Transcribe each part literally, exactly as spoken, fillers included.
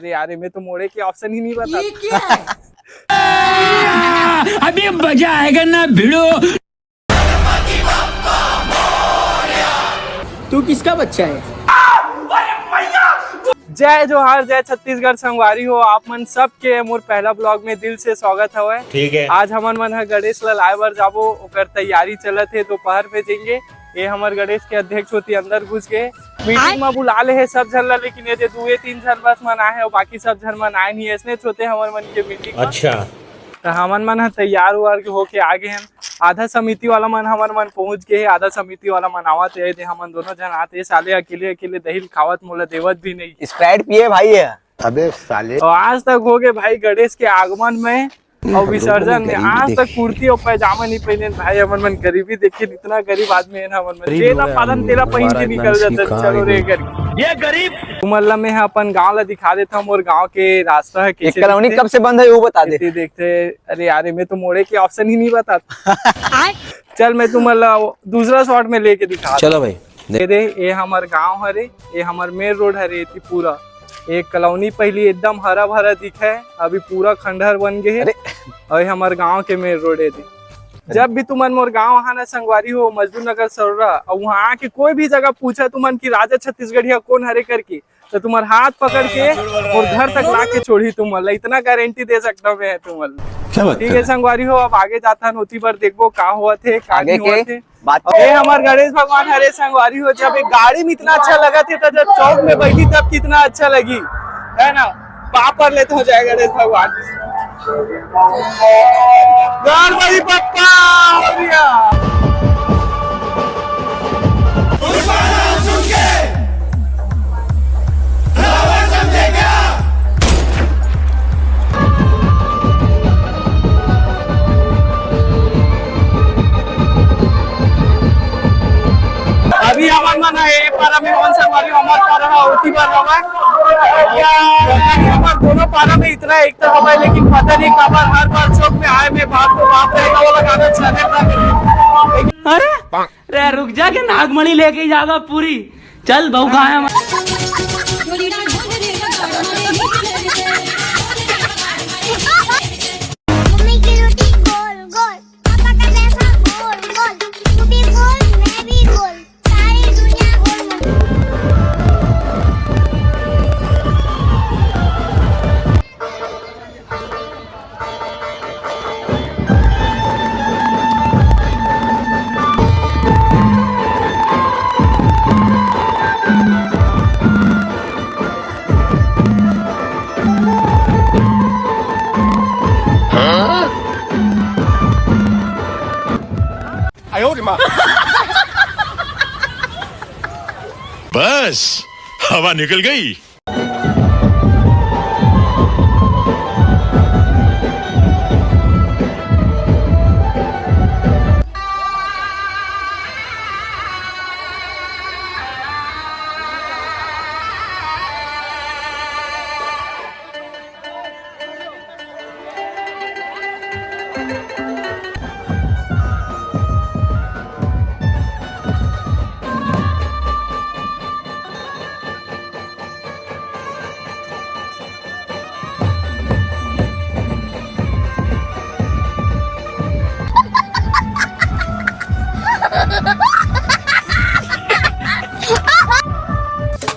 अरे यार, मैं तो मोड़े के ऑप्शन ही नहीं बता। ये क्या है? अभी मजा आएगा ना भिड़ो। तू किसका बच्चा है? जय जोहार, जय छत्तीसगढ़ संगवारी हो, आप मन सब के मोर पहला ब्लॉग में दिल से स्वागत हवय। ठीक है। आज हमन मन ह गणेश ल लाए बर जाबो, ओकर तैयारी चलत हे, दोपहर में जाएंगे। ये हमर गणेश के अध्यक्ष होती अंदर घुस गए, मीटिंग में बुला ले हे सब झन ला, लेकिन ये दे दुए तीन झन बस मन आए हे और बाकी सब झन मन आए नहीं। ऐसने होते हमर मन के मीटिंग में। अच्छा। तो हमन मन ह तैयार उयार के होके आ गए हैं। आधा समिति वाला मन हमर मन पहुंच गए हे, आधा समिति वाला मन आवत हे, दे हमन दोनों झन आते। साले अकेले अकेले दही खावत मोला देवत भी नहीं। स्प्राइट पिए भाई है। अबे साले। और आज तक हो गए भाई गणेश के आगमन में और विसर्जन में, आज तक कुर्ती और पैजामा नहीं पहने भाई। हमन मन गरीबी देखिए, इतना गरीब आदमी है ना हमन मन। जेला पादन तेला पहन के निकल जाते। चलो रे गरीब। ये गरीब। तुमन ला मैं ह अपन गांव ला दिखा देता हूँ, मोर गांव के रास्ता है एक कैसे कॉलोनी दिखथे। कब से बंद है वो बता दे। देखते देखते, अरे यार, मैं तो मोड़े के ऑप्शन ही नहीं बताता। चल, मैं तुमन ला दूसरा शॉट में लेके दिखा। चलो भाई। ये दे, ये हमर गांव हरे, ये हमर मेन रोड हरे, एती पूरा एक कॉलोनी पहली एकदम हरा भरा दिखे, अभी पूरा खंडहर बन गए हे। अरे। और ये हमर गांव के मेन रोड है दे। जब भी तुमन मोर गांव आहा ना संगवारी हो, मजदूर नगर सरोरा, और वहां आके कोई भी जगह पूछा तुमन कि राजा छत्तीसगढ़िया कौन हरे करके, तो तुम्हार हाथ पकड़ के और घर तक ला के छोड़ी तुमन ला, इतना गारंटी दे सकता हूँ मैं तुमन ला। क्या बात ठीक है संगवारी हो, अब आगे जाता है, ओती बर देखबो का होत हे, का आगे नहीं के होत हे। बात। ये हमर गणेश भगवान हरे संगवारी हो, जब एक गाड़ी में इतना अच्छा लगा थे तो जब चौक में बैठी तब कितना अच्छा लगी, है ना? पापड़ लेते हो जाए गणेश भगवान। गणपति बप्पा मोरया। अभी हमन मन ह ए पारा में कौन सा वाली हमर पारा ह ओती बर हवय। या हमर दोनों पारा में इतना एकता हवय, लेकिन पता नहीं काबर हर बार चौक में आए में बाप तो बाप रहेगा वाला गाना चले था। अरे रे, रुक जा के नागमणि लेके ही जागा पूरी। चल बहू, कहाँ है हमारा? मम्मी की रोटी गोल गोल, पापा का जैसा गोल गोल, तू भी गोल, मैं भी गोल, सारी दुनिया गोल गोल। बस, हवा निकल गई।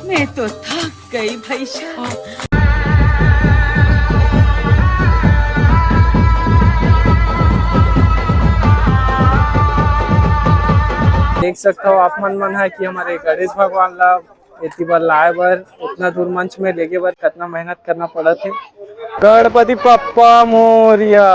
मैं तो थक गई भाई साहब। देख सकता हो आप मन मन है कि हमारे गणेश भगवान ला एती बर लाए बर, उतना दूर मंच में लेगे बर कितना मेहनत करना पड़त हे। गणपति पप्पा मोरया।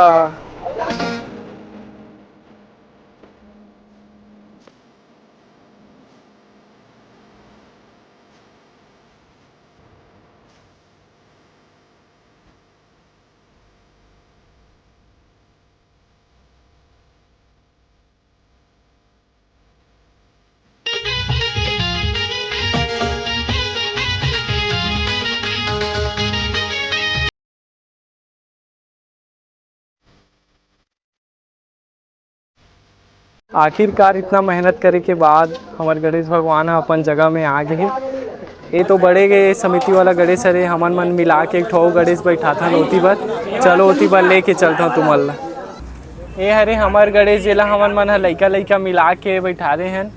आखिरकार इतना मेहनत करे के बाद हमर गणेश भगवान ह अपन जगह में आ गे हे। ये तो बड़े के समिति वाला गणेश हरे, हमन मन मिला के एक ठो गणेश बैठाथन ओती बर। चलो ओती बर लेके चलथन तुमन ला। ये हरे हमर गणेश, जेला हमन मन ह लइका लइका मिला के बैठारे हन।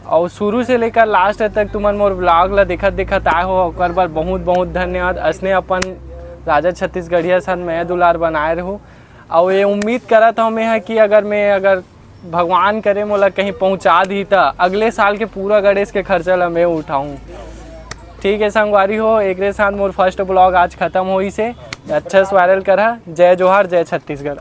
और शुरू से लेकर लास्ट तक तुमन मोर ब्लॉग ला देखत देखत आए हो, ओकर बर बहुत बहुत धन्यवाद। असने अपन राजा छत्तीसगढ़िया सन मया दुलार बनाए रहू। और ये उम्मीद करत हूँ मैं ह कि अगर मैं अगर भगवान करे मोला कहीं पहुँचा दी, त अगले साल के पूरा गणेश के खर्चा ला मैं उठाऊँ। ठीक है संगवारी हो, एकरे साथ मोर फर्स्ट ब्लॉग आज खत्म होइस हे। अच्छा से वायरल करहा। जय जोहार, जय छत्तीसगढ़।